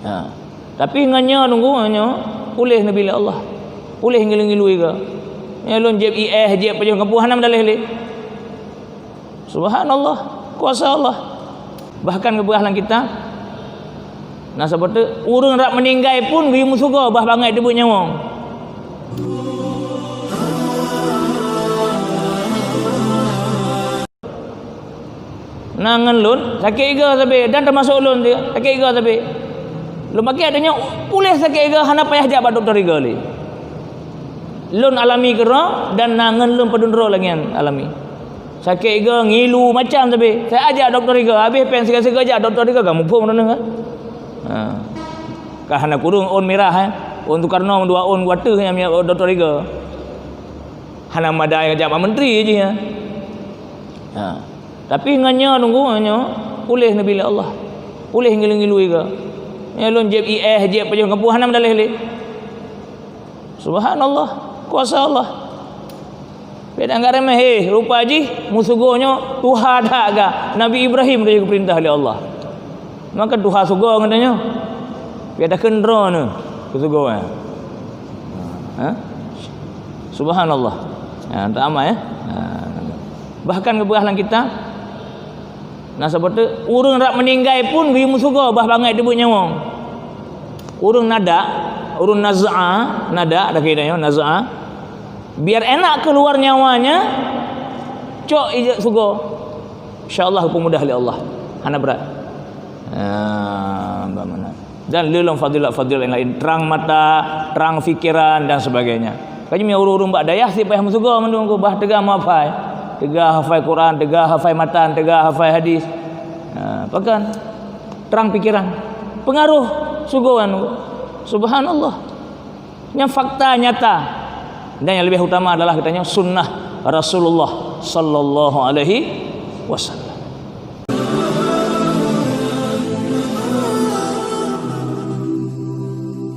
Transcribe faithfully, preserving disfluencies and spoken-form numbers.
Ha. Tapi ngon nyoe nunggu nyoe, puléh Nabi lé Allah. Puléh ngilu-ngilu iga. Nyoe lôn jieb iéh, jieb pajoh ngon peue hana meudaleh lé. Subhanallah, kuasa Allah. Bahkan geupeugah lam kitab, na saboh teuk, ureuëng rab meuninggai pun geuyue meusugoe bah bangai teubiet nyawöng. Na ngon lôn, sakét iga sabe, dan teumasok lôn teuh, sakét iga sabe. Lôn paké donya puléh sakét iga hana payah jak bak dokto iga lé. Lôn alami keudroe dan na ngon lôn padum droe lagée nyan alami. Sakét iga ngilu macam sabe. Saya ajak dokto iga, habéh péng siga-siga jak dokto iga, ka muphom droeneuh kan. Ha. Ka hana kureueng ôn mirah, eh. Ôn Sukarno dua ôn wateuh nyang minyak dokto iga. Hana madai jak bak menteri jih, ya. Ha. Tapi ngon nyoe nunggu nyoe puléh Nabi lé Allah. Puléh ngilu-ngilu iga. Nyoe lôn jieb iéh, jieb pajoh ngon peue hana meudaleh lé. Subhanallah, kuasa Allah. Beda nggak remeh, eh, rupa jih meusugoe nyoe tuha that ga. Nabi Ibrahim dia geuperintah lé Allah. Maka tuha sugoe ngon tanyoe. Biar dah kendro ni, keu sugoe. Ha? Subhanallah. Ha, tak amat, ya. Ha. Bahkan geupeugah lam kitab, na saboh teuk, ureuëng rab meuninggai pun geuyue meusugoe bah bangai teubiet nyawöng. Ureuëng nadak, ureuëng naz'a, nadak dah kira nyoe, naz'a. Biar enak keluar nyawanya, cok ijak sugoe. Insya Allah peumudah lé Allah. Hana berat. Ha, bagaimana? Dan lé lom fadilat-fadilat yang lain, terang mata, terang fikiran dan sebagainya. Kaji mi ureuëng-ureuëng bak dayah si payah meusugoe mandum ku bah teuga meuhafai. Teuga hafai Quran, teuga hafai matan, teuga hafai hadis. Ha, pakan terang pikiran. Pengaruh sugoe anu. Subhanallah. Nyan fakta nyata. Dan yang lebih utama adalah katanya sunnah Rasulullah sallallahu alaihi wasallam.